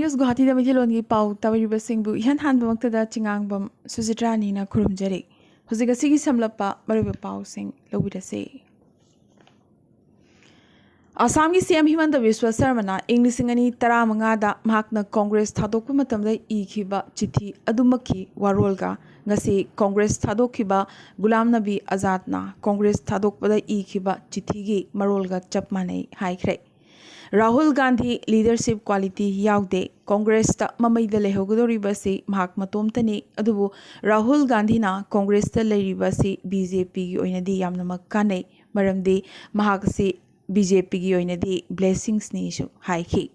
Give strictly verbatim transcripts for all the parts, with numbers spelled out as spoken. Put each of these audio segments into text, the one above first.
News ꯒꯨꯋꯥꯍꯥꯇꯤꯗ ꯃꯩꯇꯩꯂꯣꯟꯒꯤ ꯄꯥꯎ ꯇꯥꯕꯤꯔꯤꯕꯁꯤꯡꯕꯨ ꯏꯍꯥꯟ ꯍꯥꯟꯕꯃꯛꯇꯗ ꯆꯤꯉꯥꯡꯕꯝ ꯁꯨꯖꯤꯇ꯭ꯔꯥꯅꯤꯅ ꯈꯨꯔꯨꯝꯖꯔꯤ꯫ ꯍꯧꯖꯤꯛ ꯑꯁꯤꯒꯤ ꯁꯝꯂꯞꯄ ꯃꯔꯨꯑꯣꯏꯕ ꯄꯥꯎꯁꯤꯡ ꯂꯧꯕꯤꯔꯁꯤ꯫ ꯑꯁꯥꯝꯒꯤ ꯁꯤ ꯑꯦꯝ ꯍꯤꯃꯟꯇ ꯕꯤꯁ꯭ꯋ ꯁꯔꯃꯅ ꯏꯪ ꯂꯤꯁꯤꯡ ꯑꯅꯤ ꯇꯔꯥꯃꯉꯥꯗ ꯃꯍꯥꯛꯅ ꯀꯣꯡꯒ꯭ꯔꯦꯁ ꯊꯥꯗꯣꯛꯄ ꯃꯇꯝꯗ ꯏꯈꯤꯕ ꯆꯤꯊꯤ ꯑꯗꯨꯃꯛꯀꯤ ꯋꯥꯔꯣꯜꯒ ꯉꯁꯤ ꯀꯣꯡꯒ꯭ꯔꯦꯁ ꯊꯥꯗꯣꯛꯈꯤꯕ ꯒꯨꯂꯥꯝ ꯅꯕꯤ ꯑꯖꯥꯗꯅ ꯀꯣꯡꯒ꯭ꯔꯦꯁ ꯊꯥꯗꯣꯛꯄꯗ ꯏꯈꯤꯕ ꯆꯤꯊꯤꯒꯤ ꯃꯔꯣꯜꯒ ꯆꯞ ꯃꯥꯟꯅꯩ ꯍꯥꯏꯈ꯭ꯔꯦ꯫ ꯔꯥꯍꯨꯜ ꯒꯥꯟꯙꯤ ꯂꯤꯗꯔꯁꯤꯞ ꯀ꯭ꯋꯥꯂꯤꯇꯤ ꯌꯥꯎꯗꯦ꯫ ꯀꯣꯡꯒ꯭ꯔꯦꯁꯇ ꯃꯃꯩꯗ ꯂꯩꯍꯧꯒꯗꯧꯔꯤꯕ ꯑꯁꯤ ꯃꯍꯥꯛ ꯃꯇꯣꯝꯇꯅꯤ꯫ ꯑꯗꯨꯕꯨ ꯔꯥꯍꯨꯜ ꯒꯥꯟꯙꯤꯅ ꯀꯣꯡꯒ꯭ꯔꯦꯁꯇ ꯂꯩꯔꯤꯕ ꯑꯁꯤ ꯕꯤ ꯖꯦ ꯄꯤꯒꯤ ꯑꯣꯏꯅꯗꯤ ꯌꯥꯝꯅꯃꯛ ꯀꯥꯟꯅꯩ꯫ ꯃꯔꯝꯗꯤ ꯃꯍꯥꯛ ꯑꯁꯤ ꯕꯤ ꯖꯦ ꯄꯤꯒꯤ ꯑꯣꯏꯅꯗꯤ ꯕ꯭ꯂꯦꯁꯤꯡꯁꯅꯤꯁꯨ ꯍꯥꯏꯈꯤ꯫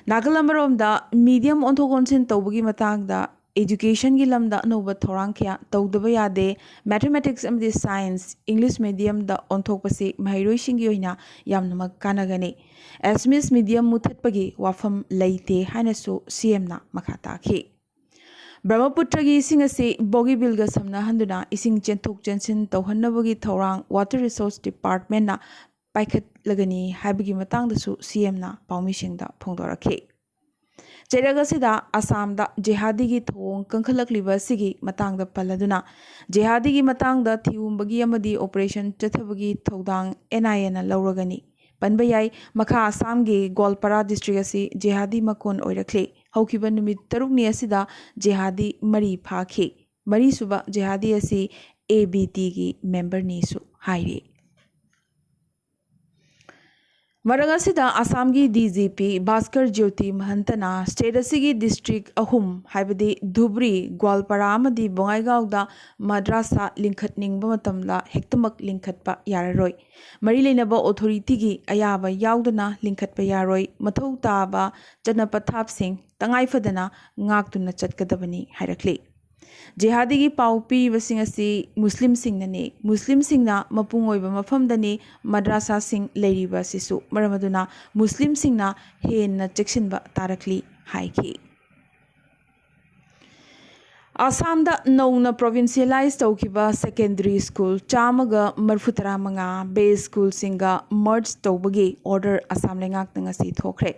ꯅꯥꯀꯜ ꯑꯃꯔꯣꯝꯗ ꯃꯤꯗꯤꯌꯝ ꯑꯣꯟꯊꯣꯛ ꯑꯣꯟꯁꯤꯟ ꯇꯧꯕꯒꯤ ꯃꯇꯥꯡꯗ ꯑꯦꯖꯨꯀꯦꯁꯟꯒꯤ ꯂꯝꯗ ꯑꯅꯧꯕ ꯊꯧꯔꯥꯡ ꯀꯌꯥ ꯇꯧꯗꯕ ꯌꯥꯗꯦ꯫ ꯃꯦꯊꯃꯦꯇꯤꯛꯁ ꯑꯃꯗꯤ ꯁꯥꯏꯟꯁ, ꯏꯪꯂꯤꯁ ꯃꯤꯗꯤꯌꯝꯗ ꯑꯣꯟꯊꯣꯛꯄꯁꯤ ꯃꯍꯩꯔꯣꯏꯁꯤꯡꯒꯤ ꯑꯣꯏꯅ ꯌꯥꯝꯅꯃꯛ ꯀꯥꯟꯅꯒꯅꯤ꯫ ꯑꯦꯁꯃꯤꯁ ꯃꯤꯗꯤꯌꯝ ꯃꯨꯊꯠꯄꯒꯤ ꯋꯥꯐꯝ ꯂꯩꯇꯦ ꯍꯥꯏꯅꯁꯨ ꯁꯤ ꯑꯦꯝꯅ ꯃꯈꯥ ꯇꯥꯈꯤ꯫ ꯕ꯭ꯔꯍꯃꯄꯨꯇ꯭ꯔꯒꯤ ꯏꯁꯤꯡ ꯑꯁꯤ ꯕꯣꯒꯤꯕꯤꯜꯒ ꯁꯝꯅꯍꯟꯗꯨꯅ ꯏꯁꯤꯡ ꯆꯦꯟꯊꯣꯛ ꯆꯦꯟꯁꯤꯟ ꯇꯧꯍꯟꯅꯕꯒꯤ ꯊꯧꯔꯥꯡ ꯋꯥꯇꯔ ꯔꯤꯁꯣꯔꯁ ꯗꯤꯄꯥꯔꯠꯃꯦꯟꯅ ꯄꯥꯏꯈꯠꯂꯒꯅꯤ ꯍꯥꯏꯕꯒꯤ ꯃꯇꯥꯡꯗꯁꯨ ꯁꯤ ꯑꯦꯝꯅ ꯄꯥꯎꯃꯤꯁꯤꯡꯗ ꯐꯣꯡꯗꯣꯔꯛꯈꯤ꯫ ꯆꯩꯔꯛ ꯑꯁꯤꯗ ꯑꯁꯥꯝꯗ ꯖꯤꯍꯥꯗꯤꯒꯤ ꯊꯧꯑꯣꯡ ꯀꯟꯈꯠꯂꯛꯂꯤꯕ ꯑꯁꯤꯒꯤ ꯃꯇꯥꯡꯗ ꯄꯜꯂꯗꯨꯅ, ꯖꯤꯍꯥꯗꯤꯒꯤ ꯃꯇꯥꯡꯗ ꯊꯤꯍꯨꯝꯕꯒꯤ ꯑꯃꯗꯤ ꯑꯣꯄꯔꯦꯁꯟ ꯆꯠꯊꯕꯒꯤ ꯊꯧꯗꯥꯡ ꯑꯦꯟ ꯑꯥꯏ ꯑꯦꯅ ꯂꯧꯔꯒꯅꯤ꯫ ꯄꯟꯕ ꯌꯥꯏ, ꯃꯈꯥ ꯑꯁꯥꯝꯒꯤ ꯒꯣꯜꯄꯥꯔꯥ ꯗꯤꯁꯇ꯭ꯔꯤꯛ ꯑꯁꯤ ꯖꯤꯍꯥꯗꯤ ꯃꯀꯣꯟ ꯑꯣꯏꯔꯛꯂꯤ꯫ ꯍꯧꯈꯤꯕ ꯅꯨꯃꯤꯠ ꯇꯔꯨꯛꯅꯤ ꯑꯁꯤꯗ ꯖꯤꯍꯥꯗꯤ ꯃꯔꯤ ꯐꯥꯈꯤ꯫ ꯃꯔꯤꯁꯨꯕ ꯖꯤꯍꯥꯗꯤ ꯑꯁꯤ ꯑꯦ ꯕꯤ ꯇꯤꯒꯤ ꯃꯦꯝꯕꯔꯅꯤꯁꯨ ꯍꯥꯏꯔꯤ꯫ ꯃꯔꯛ ꯑꯁꯤꯗ ꯑꯁꯥꯝꯒꯤ D G P Bhaskar Jyoti ꯃꯍꯟꯇꯅ state ꯑꯁꯤꯒꯤ ꯗꯤꯁꯇ꯭ꯔꯤꯛ ꯑꯍꯨꯝ, ꯍꯥꯏꯕꯗꯤ ꯙꯨꯕ꯭ꯔꯤ, ꯒ꯭ꯋꯥꯜꯄꯥꯔꯥ ꯑꯃꯗꯤ ꯕꯣꯉꯥꯏꯒꯥꯎꯗ ꯃꯗ꯭ꯔꯥꯁꯥ ꯂꯤꯡꯈꯠꯅꯤꯡꯕ ꯃꯇꯝꯗ ꯍꯦꯛꯇꯃꯛ ꯂꯤꯡꯈꯠꯄ ꯌꯥꯔꯔꯣꯏ꯫ ꯃꯔꯤ ꯂꯩꯅꯕ ꯑꯣꯊꯣꯔꯤꯇꯤꯒꯤ ꯑꯌꯥꯕ ꯌꯥꯎꯗꯅ ꯂꯤꯡꯈꯠꯄ ꯌꯥꯔꯣꯏ꯫ ꯃꯊꯧ ꯇꯥꯕ ꯆꯠꯅ ꯄꯊꯥꯞꯁꯤꯡ ꯇꯉꯥꯏ ꯐꯗꯅ ꯉꯥꯛꯇꯨꯅ ꯆꯠꯀꯗꯕꯅꯤ ꯍꯥꯏꯔꯛꯂꯤ꯫ ꯖꯤꯍꯥꯗꯤꯒꯤ ꯄꯥꯎ ꯄꯤꯔꯤꯕꯁꯤꯡ ꯑꯁꯤ ꯃꯨꯁꯂꯤꯝꯁꯤꯡꯅꯅꯤ꯫ ꯃꯨꯁꯂꯤꯝꯁꯤꯡꯅ ꯃꯄꯨꯡ ꯑꯣꯏꯕ ꯃꯐꯝꯗꯅꯤ ꯃꯗ꯭ꯔꯥꯁꯥꯁꯤꯡ ꯂꯩꯔꯤꯕ ꯑꯁꯤꯁꯨ꯫ ꯃꯔꯝ ꯑꯗꯨꯅ ꯃꯨꯁꯂꯤꯝꯁꯤꯡꯅ ꯍꯦꯟꯅ ꯆꯦꯛꯁꯤꯟꯕ ꯇꯥꯔꯛꯂꯤ ꯍꯥꯏꯈꯤ꯫ ꯑꯁꯥꯝꯗ ꯅꯧꯅ ꯄ꯭ꯔꯣꯚꯤꯟꯁꯤꯌꯦꯂꯥꯏꯖ ꯇꯧꯈꯤꯕ ꯁꯦꯀꯦꯟꯗꯔꯤ ꯁ꯭ꯀꯨꯜ ꯆꯥꯝꯃꯒ ꯃꯔꯤꯐꯨ ꯇꯔꯥ ꯃꯉꯥ ꯕꯦ ꯁ꯭ꯀꯨꯜꯁꯤꯡꯒ ꯃꯔꯖ ꯇꯧꯕꯒꯤ ꯑꯣꯔꯗꯔ ꯑꯁꯥꯝ ꯂꯩꯉꯥꯛꯅ ꯉꯁꯤ ꯊꯣꯛꯈ꯭ꯔꯦ꯫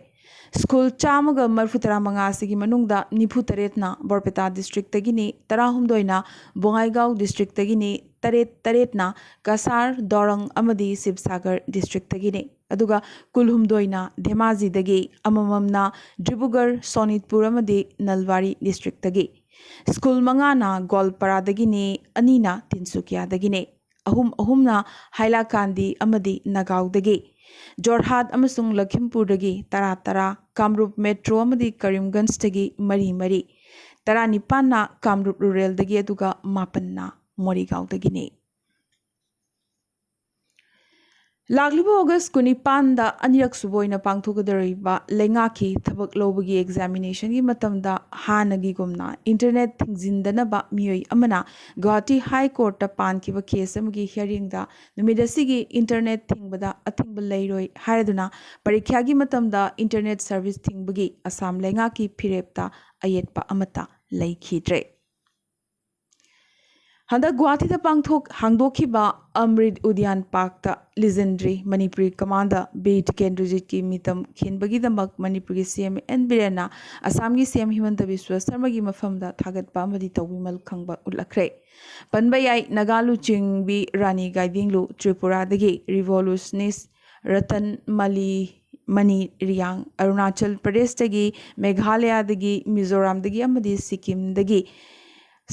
ꯁ꯭ꯀꯨꯜ ꯆꯥꯝꯃꯒ ꯃꯔꯤꯐꯨ ꯇꯔꯥ ꯃꯉꯥ ꯑꯁꯤꯒꯤ ꯃꯅꯨꯡꯗ ꯅꯤꯐꯨ ꯇꯔꯦꯠꯅ ꯕꯣꯔꯄꯦꯇꯥ ꯗꯤꯁꯇ꯭ꯔꯤꯛꯇꯒꯤꯅꯤ, ꯇꯔꯥꯍꯨꯝꯗꯣꯏꯅ ꯕꯣꯉꯥꯏꯒꯥꯎ ꯗꯤꯁꯇ꯭ꯔꯤꯛꯇꯒꯤꯅꯤ, ꯇꯔꯦꯠ ꯇꯔꯦꯠꯅ ꯀꯁꯥꯔ, ꯗꯣꯔꯪ ꯑꯃꯗꯤ ꯁꯤꯕꯁꯥꯒꯔ ꯗꯤꯁꯇ꯭ꯔꯤꯛꯇꯒꯤꯅꯤ꯫ ꯑꯗꯨꯒ ꯀꯨꯜꯍꯨꯝꯗꯣꯏꯅ ꯙꯦꯃꯥꯖꯤꯗꯒꯤ, ꯑꯃꯃꯝꯅ ꯗꯤꯕ꯭ꯔꯨꯒꯔ, ꯁꯣꯅꯤꯠꯄꯨꯔ ꯑꯃꯗꯤ ꯅꯜꯕꯥꯔꯤ ꯗꯤꯁꯇ꯭ꯔꯤꯛꯇꯒꯤ꯫ ꯁ꯭ꯀꯨꯜ ꯃꯉꯥꯅ ꯒꯣꯜꯄꯥꯔꯥꯗꯒꯤꯅꯤ, ꯑꯅꯤꯅ ꯇꯤꯟꯁꯨꯀꯤꯌꯥꯗꯒꯤꯅꯤ, ꯑꯍꯨꯝ ꯑꯍꯨꯝꯅ ꯍꯥꯏꯂꯥꯀꯥꯟꯗꯤ ꯑꯃꯗꯤ ꯅꯥꯒꯥꯎꯗꯒꯤ, ꯖꯣꯔꯍꯥꯠ ꯑꯃꯁꯨꯡ ꯂꯈꯤꯝꯄꯨꯔꯗꯒꯤ ꯇꯔꯥ ꯇꯔꯥ, ꯀꯥꯝꯔꯨꯞ ꯃꯦꯇ꯭ꯔꯣ ꯑꯃꯗꯤ ꯀꯔꯤꯝꯒꯟꯖꯇꯒꯤ ꯃꯔꯤ ꯃꯔꯤ, ꯇꯔꯥꯅꯤꯄꯥꯟꯅ ꯀꯥꯝꯔꯨꯞ ꯔꯨꯔꯦꯜꯗꯒꯤ, ꯑꯗꯨꯒ ꯃꯥꯄꯟꯅ ꯃꯣꯔꯤꯒꯥꯎꯗꯒꯤꯅꯤ꯫ ꯂꯥꯛꯂꯤꯕ ꯑꯣꯒꯁ ꯀꯨꯟꯅꯤꯄꯥꯟꯗ ꯑꯅꯤꯔꯛ ꯁꯨꯕ ꯑꯣꯏꯅ ꯄꯥꯡꯊꯣꯛꯀꯗꯧꯔꯤꯕ ꯂꯩꯉꯥꯛꯀꯤ ꯊꯕꯛ ꯂꯧꯕꯒꯤ ꯑꯦꯛꯖꯥꯃꯤꯅꯦꯁꯟꯒꯤ ꯃꯇꯝꯗ ꯍꯥꯟꯅꯒꯤꯒꯨꯝꯅ ꯏꯟꯇꯔꯅꯦꯠ ꯊꯤꯡꯖꯤꯟꯗꯅꯕ ꯃꯤꯑꯣꯏ ꯑꯃꯅ ꯒꯨꯋꯥꯍꯥꯇꯤ ꯍꯥꯏ ꯀꯣꯔꯠꯇ ꯄꯥꯟꯈꯤꯕ ꯀꯦꯁ ꯑꯃꯒꯤ ꯍꯤꯌꯥꯔꯤꯡꯗ ꯅꯨꯃꯤꯠ ꯑꯁꯤꯒꯤ ꯏꯟꯇꯔꯅꯦꯠ ꯊꯤꯡꯕꯗ ꯑꯊꯤꯡꯕ ꯂꯩꯔꯣꯏ ꯍꯥꯏꯔꯗꯨꯅ ꯄꯔꯤꯈ꯭ꯌꯥꯒꯤ ꯃꯇꯝꯗ ꯏꯟꯇꯔꯅꯦꯠ ꯁꯔꯚꯤꯁ ꯊꯤꯡꯕꯒꯤ ꯑꯁꯥꯝ ꯂꯩꯉꯥꯛꯀꯤ ꯐꯤꯔꯦꯞꯇ ꯑꯌꯦꯠꯄ ꯑꯃꯠꯇ ꯂꯩꯈꯤꯗ꯭ꯔꯦ꯫ ꯍꯟꯗꯛ ꯒꯨꯋꯥꯍꯥꯇꯤꯗ ꯄꯥꯡꯊꯣꯛ ꯍꯥꯡꯗꯣꯛꯈꯤꯕ ꯑꯃ꯭ꯔꯤꯠ ꯎꯗꯤꯌꯥꯟ ꯄꯥꯔꯛꯇ ꯂꯤꯖꯦꯟꯗ꯭ꯔꯤ ꯃꯅꯤꯄꯨꯔꯤ ꯀꯃꯥꯟꯗꯔ ꯕꯤꯔ ꯇꯤꯀꯦꯟꯗ꯭ꯔꯖꯤꯠꯀꯤ ꯃꯤꯇꯝ ꯈꯤꯟꯕꯒꯤꯗꯃꯛ ꯃꯅꯤꯄꯨꯔꯒꯤ ꯁꯤ ꯑꯦꯝ ꯑꯦꯟ ꯕꯤꯔꯦꯟꯅ ꯑꯁꯥꯝꯒꯤ ꯁꯤ ꯑꯦꯝ ꯍꯤꯃꯟꯇ ꯕꯤꯁ꯭ꯋ ꯁꯔꯃꯒꯤ ꯃꯐꯝꯗ ꯊꯥꯒꯠꯄ ꯑꯃꯗꯤ ꯇꯧꯕꯤꯃꯜ ꯈꯪꯕ ꯎꯠꯂꯛꯈ꯭ꯔꯦ꯫ ꯄꯟꯕ ꯌꯥꯏ, ꯅꯥꯒꯥ ꯂꯨꯆꯤꯡꯕꯤ ꯔꯥꯅꯤ ꯒꯥꯏꯗꯤꯡꯂꯨ ꯇ꯭ꯔꯤꯄꯨꯔꯥꯗꯒꯤ ꯔꯤꯚꯣꯂꯨꯁꯅꯤꯁ ꯔꯇꯟ ꯃꯂꯤ ꯃꯅꯤ ꯔꯤꯌꯥꯡ, ꯑꯔꯨꯅꯥꯆꯜ ꯄ꯭ꯔꯗꯦꯁꯇꯒꯤ, ꯃꯦꯘꯥꯂꯌꯥꯗꯒꯤ, ꯃꯤꯖꯣꯔꯥꯝꯗꯒꯤ ꯑꯃꯗꯤ ꯁꯤꯛꯀꯤꯝꯗꯒꯤ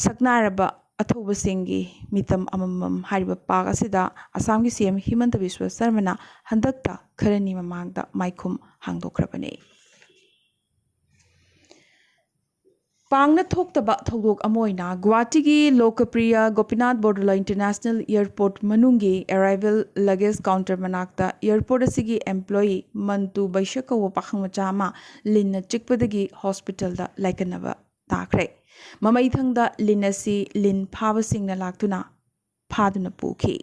ꯁꯛꯅꯥꯏꯔꯕ ꯑꯊꯧꯕꯁꯤꯡꯒꯤ ꯃꯤꯇꯝ ꯑꯃꯃꯝ ꯍꯥꯏꯔꯤꯕ ꯄꯥꯛ ꯑꯁꯤꯗ ꯑꯁꯥꯝꯒꯤ ꯁꯤ ꯑꯦꯝ ꯍꯤꯃꯟꯇ ꯕꯤꯁ꯭ꯋ ꯁꯔꯃꯅ ꯍꯟꯗꯛꯇ ꯈꯔꯅꯤ ꯃꯃꯥꯡꯗ ꯃꯥꯏꯈꯨꯝ ꯍꯥꯡꯗꯣꯛꯈ꯭ꯔꯕꯅꯤ꯫ ꯄꯥꯡꯅ ꯊꯣꯛꯇꯕ ꯊꯧꯗꯣꯛ ꯑꯃ ꯑꯣꯏꯅ ꯒꯨꯋꯥꯍꯥꯇꯤꯒꯤ ꯂꯣꯀꯄ꯭ꯔꯤꯌ ꯒꯣꯄꯤꯅꯥꯊ ꯕꯣꯔꯗꯨꯂꯥ ꯏꯟꯇꯔꯅꯦꯁꯅꯦꯜ ꯑꯦꯌꯔꯄꯣꯔꯠ ꯃꯅꯨꯡꯒꯤ ꯑꯦꯔꯥꯏꯚꯦꯜ ꯂꯒꯦꯖ ꯀꯥꯎꯟꯇꯔ ꯃꯅꯥꯛꯇ ꯑꯦꯌꯔꯄꯣꯔꯠ ꯑꯁꯤꯒꯤ ꯑꯦꯝꯄ꯭ꯂꯣꯌꯤ ꯃꯟꯇꯨ ꯕꯩꯁ꯭ꯌ ꯀꯧꯕ ꯄꯥꯈꯪ ꯃꯆꯥ ꯑꯃ ꯂꯤꯟꯅ ꯆꯤꯛꯄꯗꯒꯤ ꯍꯣꯁꯄꯤꯇꯥꯜꯗ ꯂꯥꯏꯀꯠꯅꯕ ꯇꯥꯈ꯭ꯔꯦ꯫ ꯃꯃꯩꯊꯪꯗ ꯂꯤꯟ ꯑꯁꯤ ꯂꯤꯟ ꯐꯥꯕꯁꯤꯡꯅ ꯂꯥꯛꯇꯨꯅ ꯐꯥꯗꯨꯅ ꯄꯨꯈꯤ꯫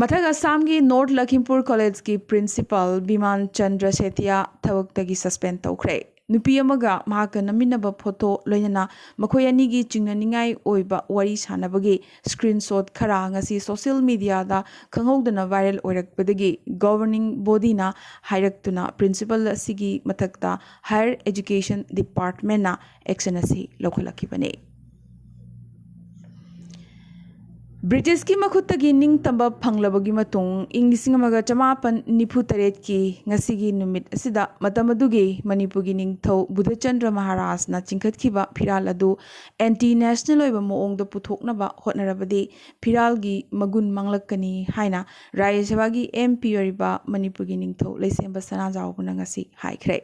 ꯃꯊꯛ ꯑꯁꯥꯝꯒꯤ ꯅꯣꯔꯠ ꯂꯈꯤꯝꯄꯨꯔ ꯀꯣꯂꯦꯖꯀꯤ ꯄ꯭ꯔꯤꯟꯁꯤꯄꯥꯜ ꯕꯤꯃꯥꯟ ꯆꯟꯗ꯭ꯔ ꯁꯦꯇꯤꯌꯥ ꯊꯕꯛꯇꯒꯤ ꯁꯁꯄꯦꯟ ꯇꯧꯈ꯭ꯔꯦ꯫ ꯅꯨꯄꯤ ꯑꯃꯒ ꯃꯍꯥꯛꯀ ꯅꯝꯃꯤꯟꯅꯕ ꯐꯣꯇꯣ, ꯂꯣꯏꯅꯅ ꯃꯈꯣꯏ ꯑꯅꯤꯒꯤ ꯆꯤꯡꯅꯅꯤꯡꯉꯥꯏ ꯑꯣꯏꯕ ꯋꯥꯔꯤ ꯁꯥꯟꯅꯕꯒꯤ ꯁ꯭ꯀ꯭ꯔꯤꯟꯁꯣꯠ ꯈꯔ ꯉꯁꯤ ꯁꯣꯁꯤꯌꯦꯜ ꯃꯤꯗꯤꯌꯥꯗ ꯈꯪꯍꯧꯗꯅ ꯚꯥꯏꯔꯦꯜ ꯑꯣꯏꯔꯛꯄꯗꯒꯤ ꯒꯣꯚꯔꯅꯤꯡ ꯕꯣꯗꯤꯅ ꯍꯥꯏꯔꯛꯇꯨꯅ ꯄ꯭ꯔꯤꯟꯁꯤꯄꯜ ꯑꯁꯤꯒꯤ ꯃꯊꯛꯇ ꯍꯥꯌꯔ ꯑꯦꯖꯨꯀꯦꯁꯟ ꯗꯤꯄꯥꯔꯠꯃꯦꯟꯅ ꯑꯦꯛꯁꯟ ꯑꯁꯤ ꯂꯧꯈꯠꯂꯛꯈꯤꯕꯅꯤ꯫ ꯕ꯭ꯔꯤꯇꯤꯁꯀꯤ ꯃꯈꯨꯠꯇꯒꯤ ꯅꯤꯡꯇꯝꯕ ꯐꯪꯂꯕꯒꯤ ꯃꯇꯨꯡ, ꯏꯪ ꯂꯤꯁꯤꯡ ꯑꯃꯒ ꯆꯃꯥꯄꯟ ꯅꯤꯐꯨ ꯇꯔꯦꯠꯀꯤ ꯉꯁꯤꯒꯤ ꯅꯨꯃꯤꯠ ꯑꯁꯤꯗ ꯃꯇꯝ ꯑꯗꯨꯒꯤ ꯃꯅꯤꯄꯨꯔꯒꯤ ꯅꯤꯡꯊꯧ ꯕꯨꯙꯆꯟꯗ꯭ꯔ ꯃꯍꯥꯔꯥꯖꯅ ꯆꯤꯡꯈꯠꯈꯤꯕ ꯐꯤꯔꯥꯜ ꯑꯗꯨ ꯑꯦꯟꯇꯤ ꯅꯦꯁꯅꯦꯜ ꯑꯣꯏꯕ ꯃꯑꯣꯡꯗ ꯄꯨꯊꯣꯛꯅꯕ ꯍꯣꯠꯅꯔꯕꯗꯤ ꯐꯤꯔꯥꯜꯒꯤ ꯃꯒꯨꯟ ꯃꯥꯡꯂꯛꯀꯅꯤ ꯍꯥꯏꯅ ꯔꯥꯖ꯭ꯌ ꯁꯚꯥꯒꯤ ꯑꯦꯝ ꯄꯤ ꯑꯣꯏꯔꯤꯕ ꯃꯅꯤꯄꯨꯔꯒꯤ ꯅꯤꯡꯊꯧ ꯂꯩꯁꯦꯝꯕ ꯁꯅꯥꯖꯥꯎꯕꯅ ꯉꯁꯤ ꯍꯥꯏꯈ꯭ꯔꯦ꯫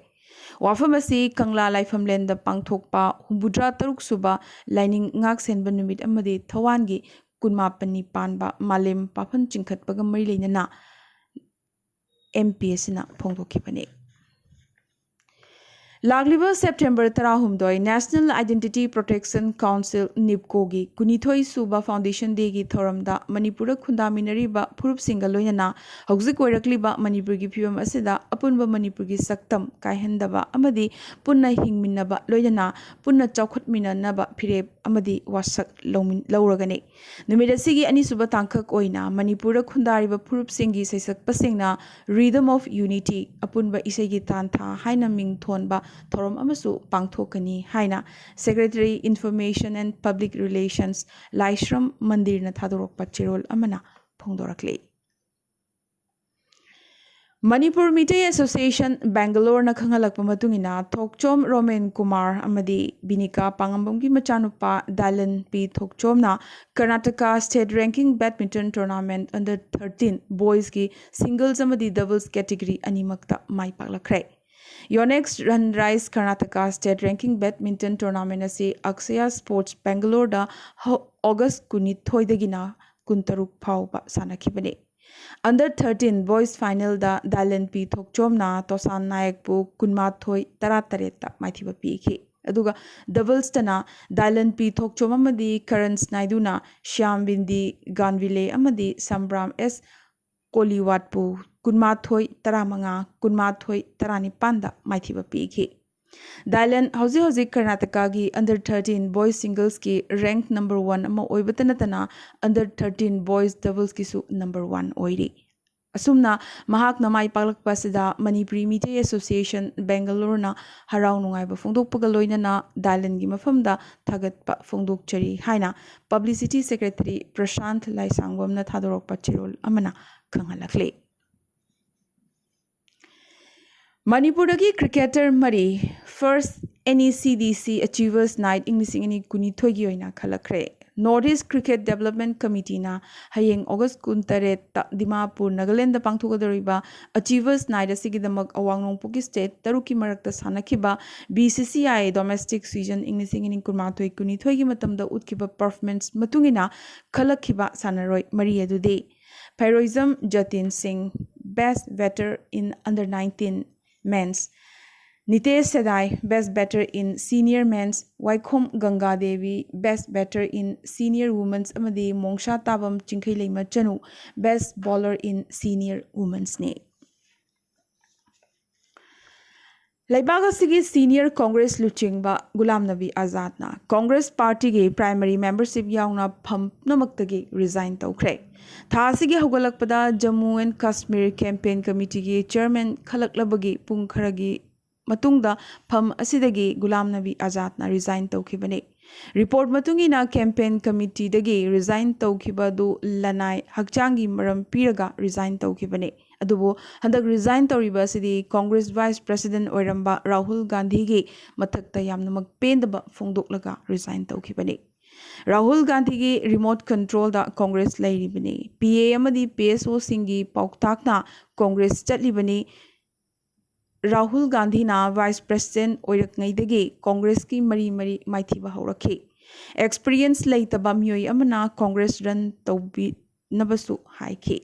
ꯋꯥꯐꯝ ꯑꯁꯤ ꯀꯪꯂꯥ ꯂꯥꯏꯐꯝꯂꯦꯟꯗ ꯄꯥꯡꯊꯣꯛꯄ ꯍꯨꯝꯐꯨꯇꯔꯥ ꯇꯔꯨꯛ ꯁꯨꯕ ꯂꯥꯏꯅꯤꯡ ꯉꯥꯛꯁꯦꯟꯕ ꯅꯨꯃꯤꯠ ꯑꯃꯗꯤ ꯊꯋꯥꯟꯒꯤ ꯀꯨꯟꯃꯥꯄꯟꯅꯤ ꯄꯥꯟꯕ ꯃꯥꯂꯦꯝ ꯄꯥꯐꯝ ꯆꯤꯡꯈꯠꯄꯒ ꯃꯔꯤ ꯂꯩꯅꯅ ꯑꯦꯝ ꯄꯤ ꯑꯁꯤꯅ ꯐꯣꯡꯗꯣꯛꯈꯤꯕꯅꯤ꯫ ꯂꯥꯛꯂꯤꯕ ꯁꯦꯞꯇꯦꯝꯕꯔ ꯇꯔꯥꯍꯨꯝꯗꯣꯏ National Identity Protection Council, ꯅꯤꯞꯀꯣꯒꯤ ꯀꯨꯟꯅꯤꯊꯣꯏ ꯁꯨꯕ ꯐꯥꯎꯟꯗꯦꯁꯟ ꯗꯦꯒꯤ ꯊꯧꯔꯝꯗ ꯃꯅꯤꯄꯨꯔꯗ ꯈꯨꯟꯗꯥꯃꯤꯟꯅꯔꯤꯕ ꯐꯨꯔꯨꯞꯁꯤꯡꯒ ꯂꯣꯏꯅꯅ ꯍꯧꯖꯤꯛ ꯑꯣꯏꯔꯛꯂꯤꯕ ꯃꯅꯤꯄꯨꯔꯒꯤ ꯐꯤꯕꯝ ꯑꯁꯤꯗ ꯑꯄꯨꯟꯕ ꯃꯅꯤꯄꯨꯔꯒꯤ ꯁꯛꯇꯝ ꯀꯥꯏꯍꯟꯗꯕ ꯑꯃꯗꯤ ꯄꯨꯟꯅ ꯍꯤꯡꯃꯤꯟꯅꯕ, ꯂꯣꯏꯅꯅ ꯄꯨꯟꯅ ꯆꯥꯎꯈꯠꯃꯤꯟꯅꯅꯕ ꯐꯤꯔꯦꯞ ꯑꯃꯗꯤ ꯋꯥꯁꯛ ꯂꯧꯃꯤꯟ-, ꯂꯧꯔꯒꯅꯤ꯫ ꯅꯨꯃꯤꯠ ꯑꯁꯤꯒꯤ ꯑꯅꯤꯁꯨꯕ ꯇꯥꯡꯀꯛ ꯑꯣꯏꯅ ꯃꯅꯤꯄꯨꯔꯗ ꯈꯨꯟꯗꯥꯔꯤꯕ ꯐꯨꯔꯨꯞꯁꯤꯡꯒꯤ ꯁꯩꯁꯛꯄꯁꯤꯡꯅ Rhythm of Unity, ꯑꯄꯨꯟꯕ ꯏꯁꯩꯒꯤ ꯇꯥꯟꯊꯥ ꯍꯥꯏꯅ ꯃꯤꯡ ꯊꯣꯟꯕ ꯊꯧꯔꯝ ꯑꯃꯁꯨ ꯄꯥꯡꯊꯣꯛꯀꯅꯤ ꯍꯥꯏꯅ Secretary Information and Public Relations, ꯂꯥꯏꯁ꯭ꯔꯝ ꯃꯟꯗꯤꯔꯅ ꯊꯥꯗꯣꯔꯛꯄ ꯆꯦꯔꯣꯜ ꯑꯃꯅ ꯐꯣꯡꯗꯣꯔꯛꯂꯤ꯫ ꯃꯅꯤꯄꯨꯔ ꯃꯤꯇꯩ ꯑꯦꯁꯣꯁꯤꯌꯦꯁꯟ ꯕꯦꯡꯒꯂꯣꯔꯅ ꯈꯪꯍꯜꯂꯛꯄ ꯃꯇꯨꯡ ꯏꯟꯅ, ꯊꯣꯛꯆꯣꯝ ꯔꯣꯃꯦꯟ ꯀꯨꯃꯥꯔ ꯑꯃꯗꯤ ꯕꯤꯅꯤꯀꯥ ꯄꯥꯉꯝꯕꯝꯒꯤ ꯃꯆꯥꯅꯨꯄꯥ ꯗꯥꯏꯂꯟ ꯄꯤ ꯊꯣꯛꯆꯣꯝꯅ Karnataka state ranking badminton tournament under thirteen boys singles ꯑꯃꯗꯤ ꯗꯕꯜꯁ ꯀꯦꯇꯤꯒꯣꯔꯤ ꯑꯅꯤꯃꯛꯇ ꯃꯥꯏ ꯄꯥꯛꯂꯛꯈ꯭ꯔꯦ꯫ Yonex Sunrise Karnataka state ranking badminton tournament ꯑꯁꯤ ꯑꯛꯁꯌꯥ ꯁ꯭ꯄꯣꯔꯠꯁ ꯕꯦꯡꯒꯂꯣꯔꯗ ꯍꯧ-, ꯑꯣꯒꯁ ꯀꯨꯟꯅꯤꯊꯣꯏꯗꯒꯤꯅ ꯀꯨꯟꯇꯔꯨꯛ ꯐꯥꯎꯕ ꯁꯥꯟꯅꯈꯤꯕꯅꯤ꯫ ꯑꯟꯗꯔ ꯊꯥꯔꯇꯤꯟ ꯕꯣꯏꯁ ꯐꯥꯏꯅꯦꯜꯗ ꯗꯥꯏꯂꯟ ꯄꯤ ꯊꯣꯛꯆꯣꯝꯅ ꯇꯣꯁꯥꯟ ꯅꯥꯌꯛꯄꯨ ꯀꯨꯟꯃꯥꯊꯣꯏ ꯇꯔꯥꯇꯔꯦꯠꯇ ꯃꯥꯏꯊꯤꯕ ꯄꯤꯈꯤ꯫ ꯑꯗꯨꯒ ꯗꯕꯜꯁꯇꯅ ꯗꯥꯏꯂꯟ ꯄꯤ ꯊꯣꯛꯆꯣꯝ ꯑꯃꯗꯤ ꯀꯔꯟꯁ ꯅꯥꯏꯗꯨꯅ ꯁ꯭ꯌꯥꯝ ꯕꯤꯟꯗꯤ ꯒꯥꯟꯚꯤꯂꯦ ꯑꯃꯗꯤ ꯁꯝꯕ꯭ꯔꯥꯝ ꯑꯦꯁ ꯀꯣꯂꯤꯋꯥꯠꯄꯨ ꯀꯨꯟꯃꯥꯊꯣꯏ ꯇꯔꯥꯃꯉꯥ, ꯀꯨꯟꯃꯥꯊꯣꯏ ꯇꯔꯥꯅꯤꯄꯥꯟꯗ ꯃꯥꯏꯊꯤꯕ ꯄꯤꯈꯤ꯫ ꯗꯥꯏꯂꯟ ꯍꯧꯖꯤꯛ ꯍꯧꯖꯤꯛ ꯀꯔꯅꯥꯇꯀꯥꯒꯤ under thirteen boys singlesꯀꯤ rank number one ꯑꯃ ꯑꯣꯏꯕꯇ ꯅꯠꯇꯅ under thirteen boys doublesꯀꯤꯁꯨ number one ꯑꯣꯏꯔꯤ꯫ ꯑꯁꯨꯝꯅ ꯃꯍꯥꯛꯅ ꯃꯥꯏ ꯄꯥꯛꯂꯛꯄ ꯑꯁꯤꯗ ꯃꯅꯤꯄꯨꯔꯤ ꯃꯤꯇꯩ ꯑꯦꯁꯣꯁꯤꯌꯦꯁꯟ ꯕꯦꯡꯒꯂꯣꯔꯅ ꯍꯔꯥꯎ ꯅꯨꯡꯉꯥꯏꯕ ꯐꯣꯡꯗꯣꯛꯄꯒ ꯂꯣꯏꯅꯅ ꯗꯥꯏꯂꯟꯒꯤ ꯃꯐꯝꯗ ꯊꯥꯒꯠꯄ ꯐꯣꯡꯗꯣꯛꯆꯔꯤ ꯍꯥꯏꯅ publicity secretary ꯄ꯭ꯔꯁꯥꯟꯊ ꯂꯥꯏꯁꯥꯡꯕꯝꯅ ꯊꯥꯗꯣꯔꯛꯄ ꯆꯦꯔꯣꯜ ꯑꯃꯅ ꯈꯪꯍꯜꯂꯛꯂꯤ꯫ ꯃꯅꯤꯄꯨꯔꯗꯒꯤ cricketer ꯃꯔꯤ first NECDC Achievers Night ꯏꯪ ꯂꯤꯁꯤꯡ ꯑꯅꯤ ꯀꯨꯟꯅꯤꯊꯣꯏꯒꯤ ꯑꯣꯏꯅ ꯈꯜꯂꯛꯈ꯭ꯔꯦ꯫ North East Cricket Development Committeeꯅ ꯍꯌꯦꯡ August ꯀꯨꯟꯇꯔꯦꯠꯇ Dimapur, Nagaland ꯄꯥꯡꯊꯣꯛꯀꯗꯧꯔꯤꯕ Achievers Night ꯑꯁꯤꯒꯤꯗꯃꯛ ꯑꯋꯥꯡ ꯅꯣꯡꯄꯣꯛꯀꯤ state ꯇꯔꯨꯛꯀꯤ ꯃꯔꯛꯇ ꯁꯥꯟꯅꯈꯤꯕ BCCI domestic season ꯏꯪ ꯂꯤꯁꯤꯡ ꯑꯅꯤ ꯀꯨꯟꯃꯥꯊꯣꯏ ꯀꯨꯟꯅꯤꯊꯣꯏꯒꯤ ꯃꯇꯝꯗ ꯎꯠꯈꯤꯕ performance ꯃꯇꯨꯡ ꯏꯟꯅ ꯈꯜꯂꯛꯈꯤꯕ ꯁꯥꯟꯅꯔꯣꯏ ꯃꯔꯤ ꯑꯗꯨꯗꯤ ꯐꯩꯔꯣꯏꯖꯝ ꯖꯇꯤꯟ ꯁꯤꯡ, best batter in under nineteen men's, ꯅꯤꯇꯦꯁ ꯁꯦꯗꯥꯏ, best batter in senior men's, ꯋꯥꯏꯈꯣꯝ ꯒꯪꯒꯥ Devi, best batter in senior women's, ꯑꯃꯗꯤ ꯃꯣꯡꯁꯥ ꯇꯥꯕꯝ ꯆꯤꯡꯈꯩꯂꯩꯃ ꯆꯅꯨ, best bowler in senior women'sꯅꯤ꯫ ꯂꯩꯕꯥꯛ ꯑꯁꯤꯒꯤ senior Congress ꯂꯨꯆꯤꯡꯕ ꯒꯨꯂꯥꯝ ꯅꯕꯤ ꯑꯖꯥꯗꯅ Congress partyꯒꯤ primary membership ꯌꯥꯎꯅ ꯐꯝ ꯄꯨꯝꯅꯃꯛꯇꯒꯤ resign ꯇꯧꯈ꯭ꯔꯦ꯫ ꯊꯥ ꯑꯁꯤꯒꯤ ꯍꯧꯒꯠꯂꯛꯄꯗ Jammu and Kashmir Campaign Committeeꯒꯤ chairman ꯈꯜꯂꯛꯂꯕꯒꯤ ꯄꯨꯡ ꯈꯔꯒꯤ ꯃꯇꯨꯡꯗ ꯐꯝ ꯑꯁꯤꯗꯒꯤ ꯒꯨꯂꯥꯝ ꯅꯕꯤ ꯑꯖꯥꯗꯅ resign ꯇꯧꯈꯤꯕꯅꯤ꯫ Report ꯃꯇꯨꯡ ꯏꯟꯅ campaign committeeꯗꯒꯤ resign ꯇꯧꯈꯤꯕ ꯑꯗꯨ ꯂꯅꯥꯏ ꯍꯛꯆꯥꯡꯒꯤ ꯃꯔꯝ ꯄꯤꯔꯒ resign ꯇꯧꯈꯤꯕꯅꯤ꯫ ꯑꯗꯨꯕꯨ ꯍꯟꯗꯛ resign ꯇꯧꯔꯤꯕ ꯑꯁꯤꯗꯤ Congress vice president ꯑꯣꯏꯔꯝꯕ ꯔꯥꯍꯨꯜ ꯒꯥꯟꯙꯤꯒꯤ ꯃꯊꯛꯇ ꯌꯥꯝꯅꯃꯛ ꯄꯦꯟꯗꯕ ꯐꯣꯡꯗꯣꯛꯂꯒ resign ꯇꯧꯈꯤꯕꯅꯤ꯫ ꯔꯥꯍꯨꯜ ꯒꯥꯟꯙꯤꯒꯤ remote controlꯗ Congress ꯂꯩꯔꯤꯕꯅꯤ꯫ PA ꯑꯃꯗꯤ PSOꯁꯤꯡꯒꯤ ꯄꯥꯎꯇꯥꯛꯅ Congress ꯆꯠꯂꯤꯕꯅꯤ꯫ ꯔꯥꯍꯨꯜ ꯒꯥꯟꯙꯤꯅ vice president ꯑꯣꯏꯔꯛꯉꯩꯗꯒꯤ Congressꯀꯤ ꯃꯔꯤ ꯃꯔꯤ ꯃꯥꯏꯊꯤꯕ ꯍꯧꯔꯛꯈꯤ꯫ Experience ꯂꯩꯇꯕ ꯃꯤꯑꯣꯏ ꯑꯃꯅ Congress run ꯇꯧꯕꯤꯅꯕꯁꯨ ꯍꯥꯏꯈꯤ,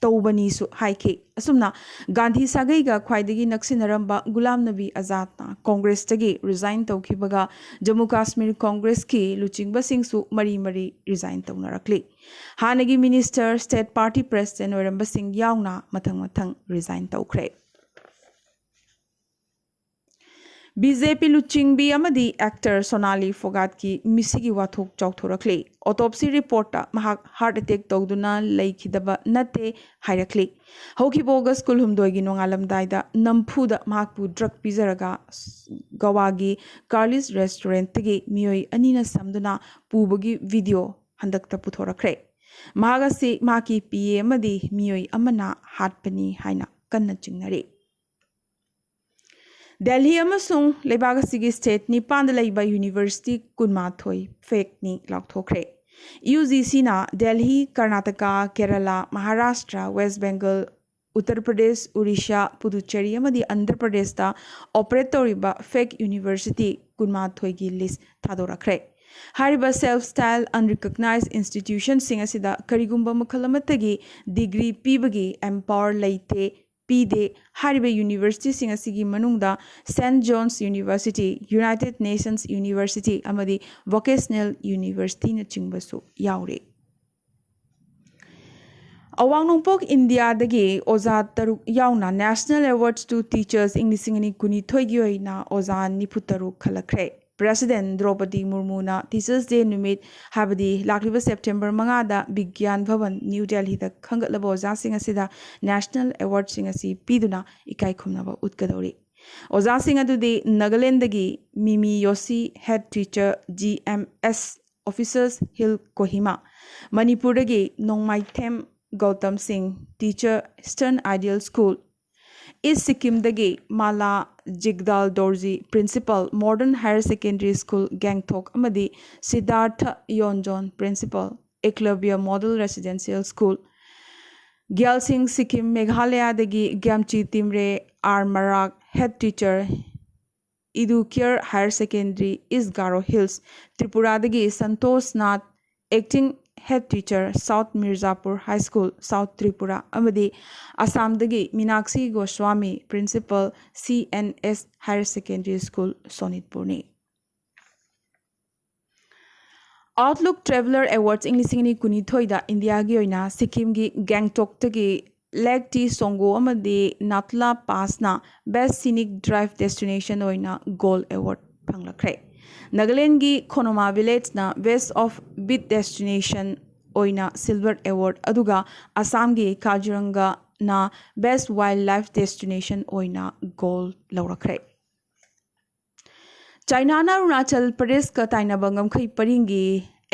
ꯇꯧꯕꯅꯤꯁꯨ ꯍꯥꯏꯈꯤ꯫ ꯑꯁꯨꯝꯅ ꯒꯥꯟꯙꯤ ꯁꯥꯒꯩꯒ ꯈ꯭ꯋꯥꯏꯗꯒꯤ ꯅꯛꯁꯤꯟꯅꯔꯝꯕ ꯒꯨꯂꯥꯝ ꯅꯕꯤ ꯑꯖꯥꯗꯅ Congressꯇꯒꯤ resign ꯇꯧꯈꯤꯕꯒ Jammu Kashmir Congressꯀꯤ ꯂꯨꯆꯤꯡꯕꯁꯤꯡꯁꯨ ꯃꯔꯤ ꯃꯔꯤ resign ꯇꯧꯅꯔꯛꯂꯤ꯫ ꯍꯥꯟꯅꯒꯤ minister, state party president ꯑꯣꯏꯔꯝꯕꯁꯤꯡ ꯌꯥꯎꯅ ꯃꯊꯪ ꯃꯊꯪ resign ꯇꯧꯈ꯭ꯔꯦ꯫ ꯕꯤ ꯖꯦ ꯄꯤ ꯂꯨꯆꯤꯡꯕꯤ ꯑꯃꯗꯤ actor ꯁꯣꯅꯥꯂꯤ ꯐꯣꯒꯥꯠꯀꯤ ꯃꯤꯁꯤꯒꯤ ꯋꯥꯊꯣꯛ ꯆꯥꯎꯊꯣꯔꯛꯂꯤ꯫ Autopsy report ꯇ ꯃꯍꯥꯛ heart attack ꯇꯧꯗꯨꯅ ꯂꯩꯈꯤꯗꯕ ꯅꯠꯇꯦ ꯍꯥꯏꯔꯛꯂꯤ꯫ ꯍꯧꯈꯤꯕ August ꯀꯨꯟꯍꯨꯝꯗꯣꯏꯒꯤ ꯅꯣꯡꯉꯥꯜꯂꯝꯗꯥꯏꯗ ꯅꯝꯐꯨꯗ ꯃꯍꯥꯛꯄꯨ drug ꯄꯤꯖꯔꯒ ꯒꯋꯥꯒꯤ Carly's restaurant ꯇꯒꯤ ꯃꯤꯑꯣꯏ ꯑꯅꯤꯅ ꯁꯝꯗꯨꯅ ꯄꯨꯕꯒꯤ video ꯍꯟꯗꯛꯇ ꯄꯨꯊꯣꯔꯛꯈ꯭ꯔꯦ꯫ ꯃꯍꯥꯛ ꯑꯁꯤ ꯃꯍꯥꯛꯀꯤ ꯄꯤ ꯑꯦ ꯑꯃꯗꯤ ꯃꯤꯑꯣꯏ ꯑꯃꯅ ꯍꯥꯠꯄꯅꯤ ꯍꯥꯏꯅ ꯀꯟꯅ ꯆꯤꯡꯅꯔꯤ꯫ ꯗꯦꯜꯍꯤ ꯑꯃꯁꯨꯡ ꯂꯩꯕꯥꯛ ꯑꯁꯤꯒꯤ state ꯅꯤꯄꯥꯟꯗ ꯂꯩꯕ university ꯀꯨꯟꯃꯥꯊꯣꯏ fake ꯅꯤ ꯂꯥꯎꯊꯣꯛꯈ꯭ꯔꯦ꯫ ꯌꯨ ꯖꯤ ꯁꯤꯅ ꯗꯦꯜꯍꯤ, ꯀꯔꯅꯥꯇꯀꯥ, ꯀꯦꯔꯂꯥ, ꯃꯍꯥꯔꯥꯁꯇ꯭ꯔ, ꯋꯦꯁ ꯕꯦꯡꯒꯜ, ꯎꯠꯇꯔ ꯄ꯭ꯔꯗꯦꯁ, ꯎꯔꯤꯁꯥ, ꯄꯨꯗꯨꯆꯦꯔꯤ ꯑꯃꯗꯤ ꯑꯟꯙ꯭ꯔ ꯄ꯭ꯔꯗꯦꯁꯇ operate ꯇꯧꯔꯤꯕ fake university ꯀꯨꯟꯃꯥꯊꯣꯏꯒꯤ list ꯊꯥꯗꯣꯔꯛꯈ꯭ꯔꯦ꯫ ꯍꯥꯏꯔꯤꯕ self style unrecognized institution ꯁꯤꯡ ꯑꯁꯤꯗ ꯀꯔꯤꯒꯨꯝꯕ ꯃꯈꯜ ꯑꯃꯠꯇꯒꯤ degree ꯄꯤꯕꯒꯤ empower ꯂꯩꯇꯦ, ꯄꯤꯗꯦ꯫ ꯍꯥꯏꯔꯤꯕ university ꯁꯤꯡ ꯑꯁꯤꯒꯤ ꯃꯅꯨꯡꯗ Saint John's University, United Nations University ꯑꯃꯗꯤ Vocational University ꯅꯆꯤꯡꯕꯁꯨ ꯌꯥꯎꯔꯤ꯫ ꯑꯋꯥꯡ ꯅꯣꯡꯄꯣꯛ ꯏꯟꯗꯤꯌꯥꯗꯒꯤ ꯑꯣꯖꯥ ꯇꯔꯨꯛ ꯌꯥꯎꯅ National Awards to Teachers ꯏꯪ ꯂꯤꯁꯤꯡ ꯑꯅꯤ ꯀꯨꯟꯅꯤꯊꯣꯏꯒꯤ ꯑꯣꯏꯅ ꯑꯣꯖꯥ ꯅꯤꯐꯨ ꯇꯔꯨꯛ ꯈꯜꯂꯛꯈ꯭ꯔꯦ꯫ President ꯗ꯭ꯔꯧꯄꯗꯤ ꯃꯨꯔꯃꯨꯅ Teachers' Day ꯅꯨꯃꯤꯠ, ꯍꯥꯏꯕꯗꯤ ꯂꯥꯛꯂꯤꯕ September ꯃꯉꯥꯗ ꯕꯤꯒ꯭ꯌꯥꯟ ꯚꯕꯟ, ꯅ꯭ꯌꯨ ꯗꯦꯜꯍꯤꯗ ꯈꯟꯒꯠꯂꯕ ꯑꯣꯖꯥꯁꯤꯡ ꯑꯁꯤꯗ National Award ꯁꯤꯡ ꯑꯁꯤ ꯄꯤꯗꯨꯅ ꯏꯀꯥꯏ ꯈꯨꯝꯅꯕ ꯎꯠꯀꯗꯧꯔꯤ꯫ ꯑꯣꯖꯥꯁꯤꯡ ꯑꯗꯨꯗꯤ ꯅꯥꯒꯥꯂꯦꯟꯗꯒꯤ ꯃꯤꯃꯤ ꯌꯣꯁꯤ, head teacher, G M S Officers Hill Kohima, ꯃꯅꯤꯄꯨꯔꯗꯒꯤ ꯅꯣꯡꯃꯥꯏꯊꯦꯝ ꯒꯧꯇꯝ ꯁꯤꯡ, teacher, Eastern Ideal School, East ꯁꯤꯛꯀꯤꯝꯗꯒꯤ malai ꯖꯤꯒꯗꯥꯜ ꯗꯣꯔꯖꯤ, principal, Modern Higher Secondary School, Gangtok, ꯑꯃꯗꯤ Siddharth Yonzon, principal, Eklavya Model Residential School, Gyalshing Sikkim, ꯃꯦꯘꯥꯂꯌꯥꯗꯒꯤ Gyamchi Timre, R Marak, head teacher, Educare Higher Secondary, East Garo Hills, ꯇ꯭ꯔꯤꯄꯨꯔꯥꯗꯒꯤ Santosh Nath, acting head teacher, South Mirzapur High School, South Tripura, ꯑꯃꯗꯤ ꯑꯁꯥꯝꯗꯒꯤ Meenakshi Goswami, principal, C N S Higher Secondary School, ꯁꯣꯅꯤꯠꯄꯨꯔꯅꯤ꯫ Outlook Traveller Awards ꯏꯪ ꯂꯤꯁꯤꯡ ꯑꯅꯤ ꯀꯨꯟꯅꯤꯊꯣꯏꯗ ꯏꯟꯗꯤꯌꯥꯒꯤ ꯑꯣꯏꯅ ꯁꯤꯛꯀꯤꯝꯒꯤ ꯒꯦꯡꯇꯣꯛꯇꯒꯤ Lake Tsongo ꯑꯃꯗꯤ Nathula Passꯅ Best Scenic Drive Destination ꯑꯣꯏꯅ Gold Award ꯐꯪꯂꯛꯈ꯭ꯔꯦ꯫ ꯅꯥꯒꯥꯂꯦꯟꯒꯤ ꯈꯣꯅꯣꯃꯥ ꯚꯤꯂꯦꯖꯅ Best of Beat Destination ꯑꯣꯏꯅ Silver Award, ꯑꯗꯨꯒ ꯑꯁꯥꯝꯒꯤ ꯀꯥꯖꯤꯔꯪꯒꯅ Best Wildlife Destination ꯑꯣꯏꯅ Gold ꯂꯧꯔꯛꯈ꯭ꯔꯦ꯫ ꯆꯥꯏꯅꯥꯅ ꯑꯔꯨꯅꯥꯆꯜ ꯄ꯭ꯔꯗꯦꯁꯀ ꯇꯥꯏꯅꯕ ꯉꯝꯈꯩ ꯄꯔꯤꯡꯒꯤ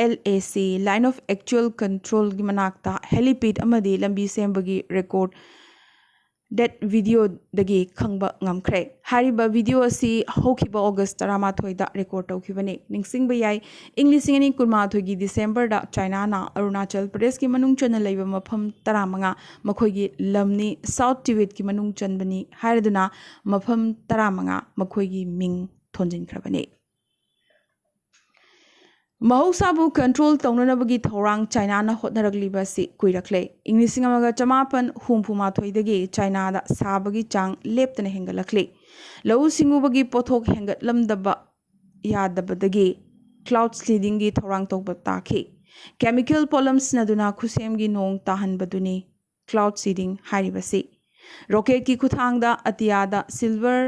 LAC, Line of Actual Controlꯒꯤ ꯃꯅꯥꯛꯇ helipad ꯑꯃꯗꯤ ꯂꯝꯕꯤ ꯁꯦꯝꯕꯒꯤ recorded videoꯗꯒꯤ ꯈꯪꯕ ꯉꯝꯈ꯭ꯔꯦ꯫ ꯍꯥꯏꯔꯤꯕ video ꯑꯁꯤ ꯍꯧꯈꯤꯕ August ꯇꯔꯥꯃꯥꯊꯣꯏꯗ record ꯇꯧꯈꯤꯕꯅꯤ꯫ ꯅꯤꯡꯁꯤꯡꯕ ꯌꯥꯏ, ꯏꯪ ꯂꯤꯁꯤꯡ ꯑꯅꯤ ꯀꯨꯟꯃꯥꯊꯣꯏꯒꯤ Decemberꯗ ꯆꯥꯏꯅꯥꯅ ꯑꯔꯨꯅꯥꯆꯜ ꯄ꯭ꯔꯗꯦꯁꯀꯤ ꯃꯅꯨꯡ ꯆꯟꯅ ꯂꯩꯕ ꯃꯐꯝ ꯇꯔꯥꯃꯉꯥ ꯃꯈꯣꯏꯒꯤ ꯂꯝꯅꯤ, South Tibetꯀꯤ ꯃꯅꯨꯡ ꯆꯟꯕꯅꯤ ꯍꯥꯏꯔꯗꯨꯅ ꯃꯐꯝ ꯇꯔꯥꯃꯉꯥ ꯃꯈꯣꯏꯒꯤ ꯃꯤꯡ ꯊꯣꯟꯖꯤꯟꯈ꯭ꯔꯕꯅꯤ꯫ ꯃꯍꯧꯁꯥꯕꯨ control ꯇꯧꯅꯅꯕꯒꯤ ꯊꯧꯔꯥꯡ ꯆꯥꯏꯅꯥꯅ ꯍꯣꯠꯅꯔꯛꯂꯤꯕ ꯑꯁꯤ ꯀꯨꯏꯔꯛꯂꯦ꯫ ꯏꯪ ꯂꯤꯁꯤꯡ ꯑꯃꯒ ꯆꯃꯥꯄꯟ ꯍꯨꯝꯐꯨ ꯃꯥꯊꯣꯏꯗꯒꯤ ꯆꯥꯏꯅꯥꯗ ꯁꯥꯕꯒꯤ ꯆꯥꯡ ꯂꯦꯞꯇꯅ ꯍꯦꯟꯒꯠꯂꯛꯂꯤ꯫ ꯂꯧꯎ ꯁꯤꯡꯎꯕꯒꯤ ꯄꯣꯠꯊꯣꯛ ꯍꯦꯟꯒꯠꯂꯝꯗꯕ ꯌꯥꯗꯕꯗꯒꯤ cloud seedingꯒꯤ ꯊꯧꯔꯥꯡ ꯇꯧꯕ ꯇꯥꯈꯤ꯫ Chemical ꯄꯣꯠꯂꯝ ꯁꯤꯖꯤꯟꯅꯗꯨꯅ ꯈꯨꯠꯁꯦꯝꯒꯤ ꯅꯣꯡ ꯇꯥꯍꯟꯕꯗꯨꯅꯤ cloud seeding ꯍꯥꯏꯔꯤꯕꯁꯤ꯫ Rocketꯀꯤ ꯈꯨꯠꯊꯥꯡꯗ ꯑꯇꯤꯌꯥꯗ silver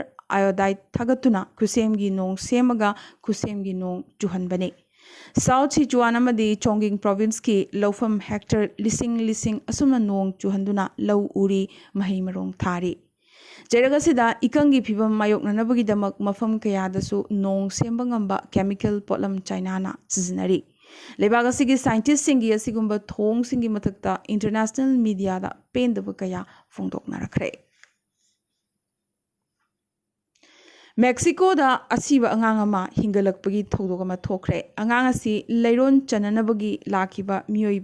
iodide ꯊꯥꯒꯠꯇꯨꯅ ꯈꯨꯠꯁꯦꯝꯒꯤ ꯅꯣꯡ ꯁꯦꯝꯃꯒ ꯈꯨꯠꯁꯦꯝꯒꯤ ꯅꯣꯡ ꯆꯨꯍꯟꯕꯅꯤ꯫ South Sichuan ꯑꯃꯗꯤ Chongqing provinceꯀꯤ ꯂꯧꯐꯝ hectare ꯂꯤꯁꯤꯡ ꯂꯤꯁꯤꯡ ꯑꯁꯨꯝꯅ ꯅꯣꯡ ꯆꯨꯍꯟꯗꯨꯅ ꯂꯧ ꯎꯔꯤ, ꯃꯍꯩ ꯃꯔꯣꯡ ꯊꯥꯔꯤ꯫ ꯆꯩꯔꯛ ꯑꯁꯤꯗ ꯏꯀꯪꯒꯤ ꯐꯤꯚꯝ ꯃꯥꯌꯣꯛꯅꯅꯕꯒꯤꯗꯃꯛ ꯃꯐꯝ ꯀꯌꯥꯗꯁꯨ ꯅꯣꯡ ꯁꯦꯝꯕ ꯉꯝꯕ chemical ꯄꯣꯠꯂꯝ ꯆꯥꯏꯅꯥꯅ ꯁꯤꯖꯤꯟꯅꯔꯤ꯫ ꯂꯩꯕꯥꯛ ꯑꯁꯤꯒꯤ scientistꯁꯤꯡꯒꯤ ꯑꯁꯤꯒꯨꯝꯕ ꯊꯧꯑꯣꯡꯁꯤꯡꯒꯤ ꯃꯊꯛꯇ international mediaꯗ ꯄꯦꯟꯗꯕ ꯀꯌꯥ ꯐꯣꯡꯗꯣꯛꯅꯔꯛꯈ꯭ꯔꯦ꯫ Mexicoꯗ ꯑꯁꯤꯕ ꯑꯉꯥꯡ ꯑꯃ ꯍꯤꯡꯒꯠꯂꯛꯄꯒꯤ ꯊꯧꯗꯣꯛ ꯑꯃ ꯊꯣꯛꯈ꯭ꯔꯦ꯫ ꯑꯉꯥꯡ ꯑꯁꯤ ꯂꯩꯔꯣꯟ ꯆꯟꯅꯅꯕꯒꯤ ꯂꯥꯛꯈꯤꯕ ꯃꯤꯑꯣꯏ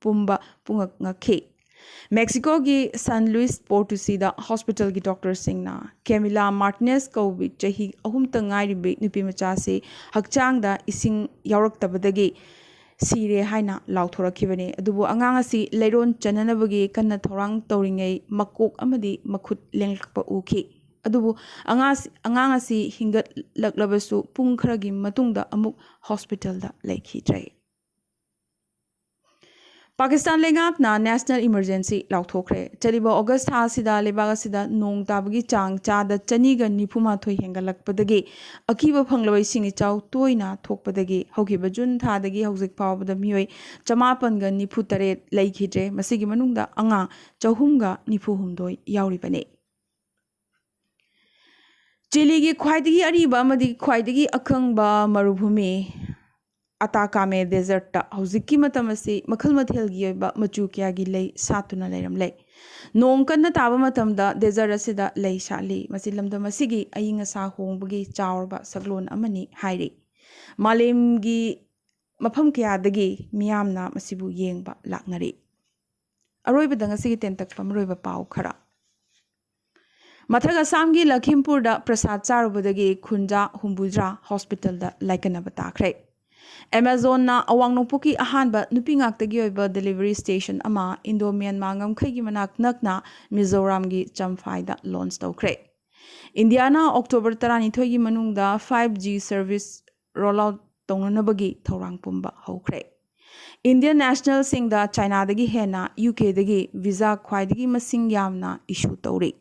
ꯄꯨꯝꯕ ꯄꯨꯡꯉꯛ ꯉꯛꯈꯤ꯫ Mexicoꯒꯤ San Luis Potosiꯗ hospitalꯒꯤ doctorꯁꯤꯡꯅ Camila Martinez ꯀꯧꯕꯤ ꯆꯍꯤ ꯑꯍꯨꯝꯇ ꯉꯥꯏꯔꯤꯕꯤ ꯅꯨꯄꯤ ꯃꯆꯥꯁꯤ ꯍꯛꯆꯥꯡꯗ ꯏꯁꯤꯡ ꯌꯥꯎꯔꯛꯇꯕꯗꯒꯤ ꯁꯤꯔꯦ ꯍꯥꯏꯅ ꯂꯥꯎꯊꯣꯔꯛꯈꯤꯕꯅꯤ꯫ ꯑꯗꯨꯕꯨ ꯑꯉꯥꯡ ꯑꯁꯤ ꯂꯩꯔꯣꯟ ꯆꯟꯅꯅꯕꯒꯤ ꯀꯟꯅ ꯊꯧꯔꯥꯡ ꯇꯧꯔꯤꯉꯩ ꯃꯀꯣꯛ ꯑꯃꯗꯤ ꯃꯈꯨꯠ ꯂꯦꯡꯂꯛꯄ ꯎꯈꯤ꯫ ꯑꯗꯨꯕꯨ ꯑꯉꯥꯡ ꯑꯁꯤ, ꯑꯉꯥꯡ ꯑꯁꯤ ꯍꯤꯡꯒꯠꯂꯛꯂꯕꯁꯨ ꯄꯨꯡ ꯈꯔꯒꯤ ꯃꯇꯨꯡꯗ ꯑꯃꯨꯛ hospitalꯗ ꯂꯩꯈꯤꯗ꯭ꯔꯦ꯫ ꯄꯥꯀꯤꯁꯇꯥꯟ ꯂꯩꯉꯥꯛꯅ ꯅꯦꯁꯅꯦꯜ ꯏꯃꯔꯖꯦꯟꯁꯤ ꯂꯥꯎꯊꯣꯛꯈ꯭ꯔꯦ꯫ ꯆꯠꯂꯤꯕ ꯑꯣꯒꯁ ꯊꯥ ꯑꯁꯤꯗ ꯂꯩꯕꯥꯛ ꯑꯁꯤꯗ ꯅꯣꯡ ꯇꯥꯕꯒꯤ ꯆꯥꯡ ꯆꯥꯗ ꯆꯅꯤꯒ ꯅꯤꯐꯨ ꯃꯥꯊꯣꯏ ꯍꯦꯟꯒꯠꯂꯛꯄꯗꯒꯤ ꯑꯀꯤꯕ ꯐꯪꯂꯕ ꯏꯁꯤꯡ ꯏꯆꯥꯎ ꯇꯣꯏꯅ ꯊꯣꯛꯄꯗꯒꯤ ꯍꯧꯈꯤꯕ ꯖꯨꯟ ꯊꯥꯗꯒꯤ ꯍꯧꯖꯤꯛ ꯐꯥꯎꯕꯗ ꯃꯤꯑꯣꯏ ꯆꯃꯥꯄꯟꯒ ꯅꯤꯐꯨ ꯇꯔꯦꯠ ꯂꯩꯈꯤꯗ꯭ꯔꯦ꯫ ꯃꯁꯤꯒꯤ ꯃꯅꯨꯡꯗ ꯑꯉꯥꯡ ꯆꯍꯨꯝꯒ ꯅꯤꯐꯨ ꯍꯨꯝꯗꯣꯏ ꯌꯥꯎꯔꯤꯕꯅꯤ꯫ ꯆꯤꯂꯤꯒꯤ ꯈ꯭ꯋꯥꯏꯗꯒꯤ ꯑꯔꯤꯕ ꯑꯃꯗꯤ ꯈ꯭ꯋꯥꯏꯗꯒꯤ ꯑꯀꯪꯕ ꯃꯔꯨꯚꯨꯃꯤ ꯑꯇꯥꯀꯥꯃꯦ ꯗꯦꯖꯔꯠꯇ ꯍꯧꯖꯤꯛꯀꯤ ꯃꯇꯝ ꯑꯁꯤ ꯃꯈꯜ ꯃꯊꯦꯜꯒꯤ ꯑꯣꯏꯕ ꯃꯆꯨ ꯀꯌꯥꯒꯤ ꯂꯩ ꯁꯥꯠꯇꯨꯅ ꯂꯩꯔꯝꯂꯦ꯫ ꯅꯣꯡ ꯀꯟꯅ ꯇꯥꯕ ꯃꯇꯝꯗ ꯗꯦꯖꯔꯠ ꯑꯁꯤꯗ ꯂꯩ ꯁꯥꯠꯂꯤ꯫ ꯃꯁꯤ ꯂꯝꯗꯝ ꯑꯁꯤꯒꯤ ꯑꯏꯪ ꯑꯁꯥ ꯍꯣꯡꯕꯒꯤ ꯆꯥꯎꯔꯕ ꯁꯛꯂꯣꯟ ꯑꯃꯅꯤ ꯍꯥꯏꯔꯤ꯫ ꯃꯥꯂꯦꯝꯒꯤ ꯃꯐꯝ ꯀꯌꯥꯗꯒꯤ ꯃꯤꯌꯥꯝꯅ ꯃꯁꯤꯕꯨ ꯌꯦꯡꯕ ꯂꯥꯛꯅꯔꯤ꯫ ꯑꯔꯣꯏꯕꯗ ꯉꯁꯤꯒꯤ ꯇꯦꯟꯇꯛꯄ ꯃꯔꯨꯑꯣꯏꯕ ꯄꯥꯎ ꯈꯔ꯫ ꯃꯊꯛ ꯑꯁꯥꯝꯒꯤ ꯂꯈꯤꯝꯄꯨꯔꯗ ꯄ꯭ꯔꯁꯥꯗ ꯆꯥꯔꯨꯕꯗꯒꯤ ꯈꯨꯟꯖꯥ ꯍꯨꯝꯐꯨꯇꯔꯥ ꯍꯣꯁꯄꯤꯇꯥꯜꯗ ꯂꯥꯏꯀꯠꯅꯕ ꯇꯥꯈ꯭ꯔꯦ꯫ ꯑꯦꯃꯥꯖꯣꯟꯅ ꯑꯋꯥꯡ ꯅꯣꯡꯄꯣꯛꯀꯤ ꯑꯍꯥꯟꯕ ꯅꯨꯄꯤ ꯉꯥꯛꯇꯒꯤ ꯑꯣꯏꯕ ꯗꯦꯂꯤꯚꯔꯤ ꯁ꯭ꯇꯦꯁꯟ ꯑꯃ ꯏꯟꯗꯣ ꯃ꯭ꯌꯥꯟꯃꯥꯔ ꯉꯝꯈꯩꯒꯤ ꯃꯅꯥꯛ ꯅꯛꯅ ꯃꯤꯖꯣꯔꯥꯝꯒꯤ ꯆꯝꯐꯥꯏꯗ ꯂꯣꯟꯆ ꯇꯧꯈ꯭ꯔꯦ꯫ ꯏꯟꯗꯤꯌꯥꯅ ꯑꯣꯛꯇꯣꯕꯔ ꯇꯔꯥꯅꯤꯊꯣꯏꯒꯤ ꯃꯅꯨꯡꯗ five G service roll out ꯇꯧꯅꯅꯕꯒꯤ ꯊꯧꯔꯥꯡ ꯄꯨꯝꯕ ꯍꯧꯈ꯭ꯔꯦ꯫ ꯏꯟꯗꯤꯌꯟ ꯅꯦꯁꯅꯦꯜꯁꯤꯡꯗ ꯆꯥꯏꯅꯥꯗꯒꯤ ꯍꯦꯟꯅ ꯌꯨ ꯀꯦꯗꯒꯤ ꯚꯤꯖꯥ ꯈ꯭ꯋꯥꯏꯗꯒꯤ ꯃꯁꯤꯡ ꯌꯥꯝꯅ ꯏꯁꯨ ꯇꯧꯔꯤ꯫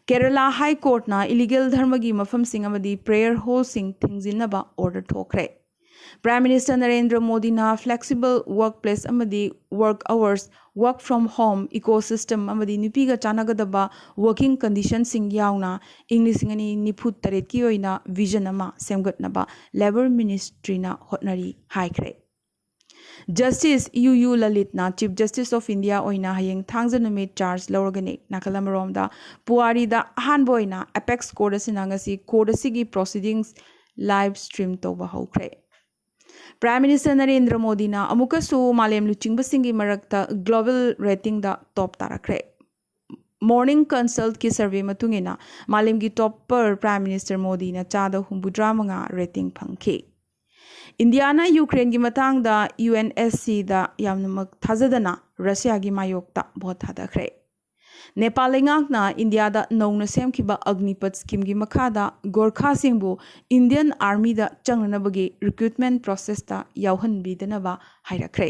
ꯀꯦꯔꯂꯥ ꯍꯥꯏ ꯀꯣꯔꯠꯅ ꯏꯂꯤꯒꯦꯜ ꯙꯔꯃꯒꯤ ꯃꯐꯝꯁꯤꯡ ꯑꯃꯗꯤ ꯄ꯭ꯔꯦꯌꯔ ꯍꯣꯜꯁꯤꯡ ꯊꯤꯡꯖꯤꯟꯅꯕ ꯑꯣꯔꯗꯔ ꯊꯣꯛꯈ꯭ꯔꯦ꯫ ꯄ꯭ꯔꯥꯏꯝ ꯃꯤꯅꯤꯁꯇꯔ ꯅꯔꯦꯟꯗ꯭ꯔ ꯃꯣꯗꯤꯅ ꯐ꯭ꯂꯦꯛꯁꯤꯕꯜ ꯋꯥꯔꯛ ꯄ꯭ꯂꯦꯁ ꯑꯃꯗꯤ work hours, work from home ecosystem ꯑꯃꯗꯤ ꯅꯨꯄꯤꯒ ꯆꯥꯟꯅꯒꯗꯕ ꯋꯥꯔꯀꯤꯡ ꯀꯟꯗꯤꯁꯟꯁꯤꯡ ꯌꯥꯎꯅ ꯏꯪ ꯂꯤꯁꯤꯡ ꯑꯅꯤ ꯅꯤꯐꯨ ꯇꯔꯦꯠꯀꯤ ꯑꯣꯏꯅ ꯚꯤꯖꯟ ꯑꯃ ꯁꯦꯝꯒꯠꯅꯕ ꯂꯦꯕꯔ ꯃꯤꯅꯤꯁꯇ꯭ꯔꯤꯅ ꯍꯣꯠꯅꯔꯤ ꯍꯥꯏꯈ꯭ꯔꯦ꯫ ꯖꯁꯇꯤꯁ ꯌꯨ ꯌꯨ ꯂꯂꯤꯠꯅ ꯆꯤꯐ ꯖꯁꯇꯤꯁ ꯑꯣꯐ ꯏꯟꯗꯤꯌꯥ ꯑꯣꯏꯅ ꯍꯌꯦꯡ ꯊꯥꯡꯖ ꯅꯨꯃꯤꯠ ꯆꯥꯔꯖ ꯂꯧꯔꯒꯅꯤ꯫ ꯅꯥꯀꯜ ꯑꯃꯔꯣꯝꯗ ꯄꯨꯋꯥꯔꯤꯗ ꯑꯍꯥꯟꯕ ꯑꯣꯏꯅ ꯑꯦꯄꯦꯛꯁ ꯀꯣꯔꯠ ꯑꯁꯤꯅ ꯉꯁꯤ ꯀꯣꯔꯠ ꯑꯁꯤꯒꯤ ꯄ꯭ꯔꯣꯁꯤꯗꯤꯡꯁ ꯂꯥꯏꯚ ꯁ꯭ꯇ꯭ꯔꯤꯝ ꯇꯧꯕ ꯍꯧꯈ꯭ꯔꯦ꯫ ꯄ꯭ꯔꯥꯏꯝ ꯃꯤꯅꯤꯁꯇꯔ ꯅꯔꯦꯟꯗ꯭ꯔ ꯃꯣꯗꯤꯅ ꯑꯃꯨꯛꯀꯁꯨ ꯃꯥꯂꯦꯝ ꯂꯨꯆꯤꯡꯕꯁꯤꯡꯒꯤ ꯃꯔꯛꯇ ꯒ꯭ꯂꯣꯕꯦꯜ ꯔꯦꯇꯤꯡꯗ ꯇꯣꯞ ꯇꯥꯔꯛꯈ꯭ꯔꯦ꯫ ꯃꯣꯔꯅꯤꯡ ꯀꯟꯁꯜꯠꯀꯤ ꯁꯔꯚꯦ ꯃꯇꯨꯡ ꯏꯟꯅ ꯃꯥꯂꯦꯝꯒꯤ ꯇꯣꯞꯄꯔ ꯄ꯭ꯔꯥꯏꯝ ꯃꯤꯅꯤꯁꯇꯔ ꯃꯣꯗꯤꯅ ꯆꯥꯗ ꯍꯨꯝꯐꯨꯇꯔꯥ ꯃꯉꯥ ꯔꯦꯇꯤꯡ ꯐꯪꯈꯤ꯫ ꯏꯟꯗꯤꯌꯥꯅ ꯌꯨꯀ꯭ꯔꯦꯟꯒꯤ ꯃꯇꯥꯡꯗ ꯌꯨ ꯑꯦꯟ ꯑꯦꯁ ꯁꯤꯗ ꯌꯥꯝꯅꯃꯛ ꯊꯥꯖꯗꯅ ꯔꯁꯤꯌꯥꯒꯤ ꯃꯥꯌꯣꯛꯇ ꯚꯣꯠ ꯊꯥꯗꯈ꯭ꯔꯦ꯫ ꯅꯦꯄꯥꯜ ꯂꯩꯉꯥꯛꯅ ꯏꯟꯗꯤꯌꯥꯗ ꯅꯧꯅ ꯁꯦꯝꯈꯤꯕ ꯑꯒ꯭ꯅꯤꯄꯊ ꯁ꯭ꯀꯤꯝꯒꯤ ꯃꯈꯥꯗ ꯒꯣꯔꯈꯥꯁꯤꯡꯕꯨ ꯏꯟꯗꯤꯌꯟ ꯑꯥꯔꯃꯤꯗ ꯆꯪꯅꯅꯕꯒꯤ ꯔꯤꯀ꯭ꯔꯨꯠꯃꯦꯟ ꯄ꯭ꯔꯣꯁꯦꯁꯇ ꯌꯥꯎꯍꯟꯕꯤꯗꯅꯕ ꯍꯥꯏꯔꯛꯈ꯭ꯔꯦ꯫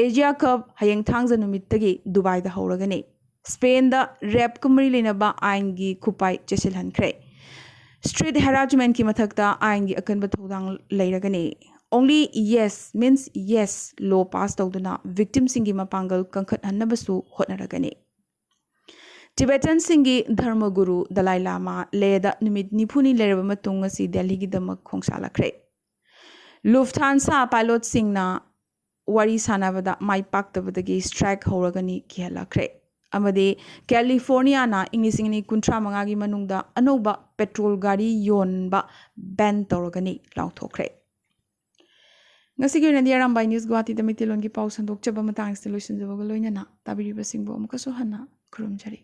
Asia Cup ꯍꯌꯦꯡ ꯊꯥꯡꯖ ꯅꯨꯃꯤꯠꯇꯒꯤ ꯗꯨꯕꯥꯏꯗ ꯍꯧꯔꯒꯅꯤ꯫ ꯁ꯭ꯄꯦꯟꯗ ꯔꯦꯞꯀ ꯃꯔꯤ ꯂꯩꯅꯕ ꯑꯥꯏꯟꯒꯤ ꯈꯨꯠꯄꯥꯏ ꯆꯦꯠꯁꯤꯜꯍꯟꯈ꯭ꯔꯦ꯫ Street harassmentꯀꯤ ꯃꯊꯛꯇ ꯑꯥꯏꯟꯒꯤ ꯑꯀꯟꯕ ꯊꯧꯗꯥꯡ ꯂꯩꯔꯒꯅꯤ꯫ Only yes means yes law pass ꯇꯧꯗꯨꯅ victimꯁꯤꯡꯒꯤ ꯃꯄꯥꯡꯒꯜ ꯀꯟꯈꯠꯍꯟꯅꯕꯁꯨ ꯍꯣꯠꯅꯔꯒꯅꯤ꯫ Tibetanꯁꯤꯡꯒꯤ ꯙꯔꯃꯒꯨꯔꯨ ꯗꯂꯥꯏ ꯂꯥꯃꯥ ꯂꯦꯍꯗ ꯅꯨꯃꯤꯠ ꯅꯤꯐꯨꯅꯤ ꯂꯩꯔꯕ ꯃꯇꯨꯡ ꯉꯁꯤ ꯗꯦꯜꯂꯤꯒꯤꯗꯃꯛ ꯈꯣꯡꯁꯥꯜꯂꯛꯈ꯭ꯔꯦ꯫ Lufthansa pilotꯁꯤꯡꯅ ꯋꯥꯔꯤ ꯁꯥꯟꯅꯕꯗ ꯃꯥꯏ ꯄꯥꯛꯇꯕꯗꯒꯤ strike ꯍꯧꯔꯒꯅꯤ ꯀꯤꯍꯜꯂꯛꯈ꯭ꯔꯦ꯫ ꯑꯃꯗꯤ ꯀꯦꯂꯤꯐꯣꯔꯅꯤꯌꯥꯅ ꯏꯪ ꯂꯤꯁꯤꯡ ꯑꯅꯤ ꯀꯨꯟꯊ꯭ꯔꯥ ꯃꯉꯥꯒꯤ ꯃꯅꯨꯡꯗ ꯑꯅꯧꯕ petrol ꯒꯥꯔꯤ ꯌꯣꯟꯕ ban ꯇꯧꯔꯒꯅꯤ ꯂꯥꯎꯊꯣꯛꯈ꯭ꯔꯦ꯫ ꯉꯁꯤꯒꯤ ꯑꯣꯏꯅꯗꯤ ꯑꯔꯥꯝꯕꯥꯏ News ꯒꯨꯋꯥꯍꯥꯇꯤꯗ ꯃꯩꯇꯩꯂꯣꯟꯒꯤ ꯄꯥꯎ ꯁꯟꯗꯣꯛꯆꯕ ꯃꯇꯥꯡꯁꯤꯗ ꯂꯣꯏꯁꯤꯟꯖꯕꯒ ꯂꯣꯏꯅꯅ ꯇꯥꯕꯤꯔꯤꯕꯁꯤꯡꯕꯨ ꯑꯃꯨꯛꯀꯁꯨ ꯍꯟꯅ ꯈꯨꯔꯨꯝꯖꯔꯤ꯫